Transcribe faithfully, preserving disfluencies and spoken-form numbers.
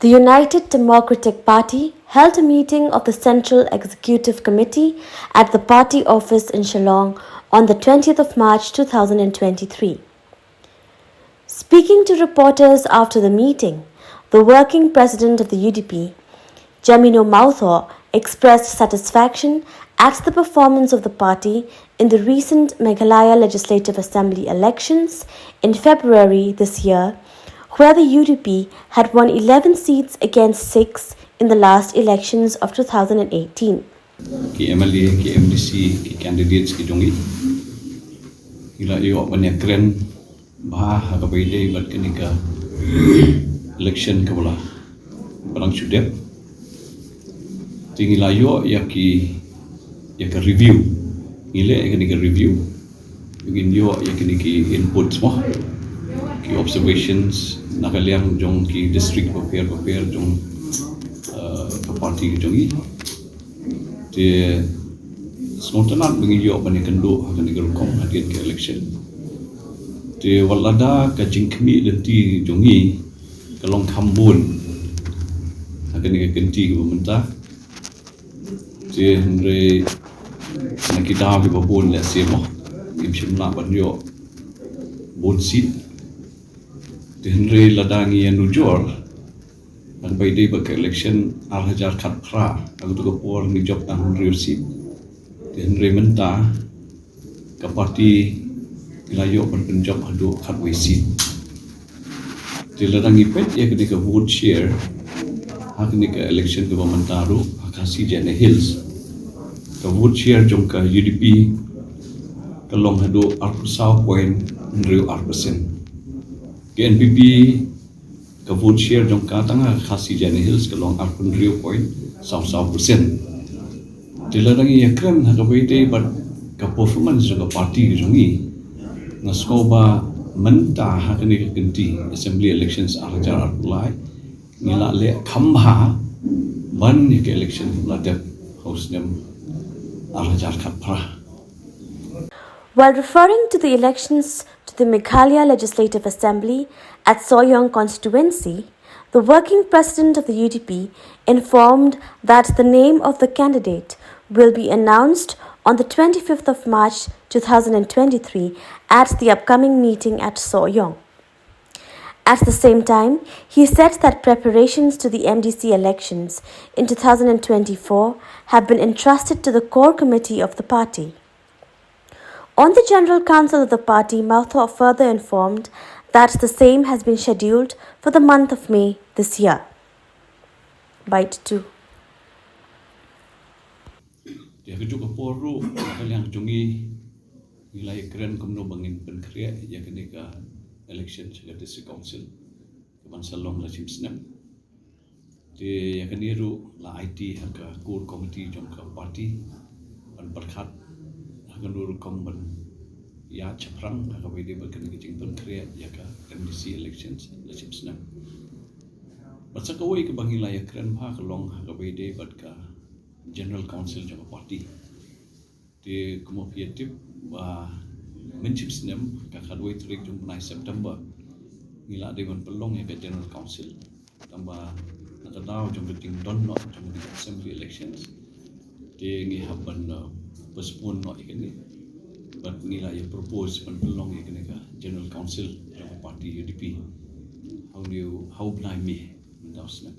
The United Democratic Party held a meeting of the Central Executive Committee at the party office in Shillong on the twentieth of March two thousand and twenty-three. Speaking to reporters after the meeting, the working president of the U D P, Jamino Mawthaw, expressed satisfaction at the performance of the party in the recent Meghalaya Legislative Assembly elections in February this year, where the U D P had won eleven seats against six in the last elections of two thousand and eighteen. Ki M L A, ki M D C, ki candidates ki jong ngi, ngi la ïoh ban ïakren bha ha kaba ïadei bad kane ka election kaba la, ba la dang shu dep. Te ngi la ïoh ïa ki, ïa ka review. Ngi leh ïa kane ka review, ngin ïoh ïa kine ki inputs mo, ki observations na ka liang jong ki district bapher bapher jong, uh, ka party ka jong ngi. Te sngewtynnat ba ngi ïoh ban ïakynduh ha kane ka rukom hadien ka election. Te wat lada ka jingkhmih lynti jong ngi ka long kham bun ha kane ka kynti kaba mynta, te hynrei na ki daw kiba bun lehse mo ngim shym lah ban ïoh bun seat. Te hynrei lada ngi ïanujor ha kaba ïadei bad ka election ar hajar khatphra, ha kato ka por ngi jop tang hynriew seat. Te hynrei mynta ka party ngi la ïoh ban pynjop haduh khatwei seat. Te lada ngi peit ïa kane ka vote share ha kane ka election kaba mynta ruh ha Khasi Jaintia Hills, ka vote share jong ka U D P ka long haduh arphew saw point hynriew ar percent. Ka N P P ka vote share jong ka tang ha Khasi Jaintia Hills ka long arphew hynriew point saw saw percent. Te lada ngi ïakren ha kaba ïadei bad ka performance jong ka party ka jong ngi, nga sngew ba mynta ha kane ka kynti assembly elections ar hajar arphew lai ngi la leh kham bha ban ïa ka election la dep ha u snem ar hajar khatphra. While referring to the elections to the Meghalaya Legislative Assembly at Sohiong constituency, the working president of the U D P informed that the name of the candidate will be announced on the twenty-fifth of March two thousand and twenty-three at the upcoming meeting at Sohiong. At the same time, he said that preparations to the M D C elections in two thousand and twenty-four have been entrusted to the core committee of the party. On the general council of the party, Mawthaw further informed that the same has been scheduled for the month of May this year. Bite two. Ïa kajuh ka por ruh, ka liang jong ngi, ngi la ïakren kumno ba ngin pynkhreh ïa kane ka election sha ka district council kaban sa long la shim snem. Te ïa kane ruh la aiti ha ka core committee jong ka party ban pyrkhat ha kano rukom ban ïaid shaphrang ha kaba ïadei bad kane ka jingpynkhreh ïa ka M D C elections la shim snem. Bad sa kawei kaba ngi la ïakren bha ka long ha kaba ïadei bad ka general council jong ka party. Te kumba phi ïa tip ba mynshipsnem ka khatwei tarik jong u bnai September ngi la dei ban pynlong ïa ka general council. Tangba na ka daw jong ka jingdon noh jong ka assembly elections, te ngi hap ban, uh, postpone noh ïa kane. Bad ngi la ïa propose ban pynlong ïa kane ka general council jong ka party U D P ha u bnai May mynta u snem.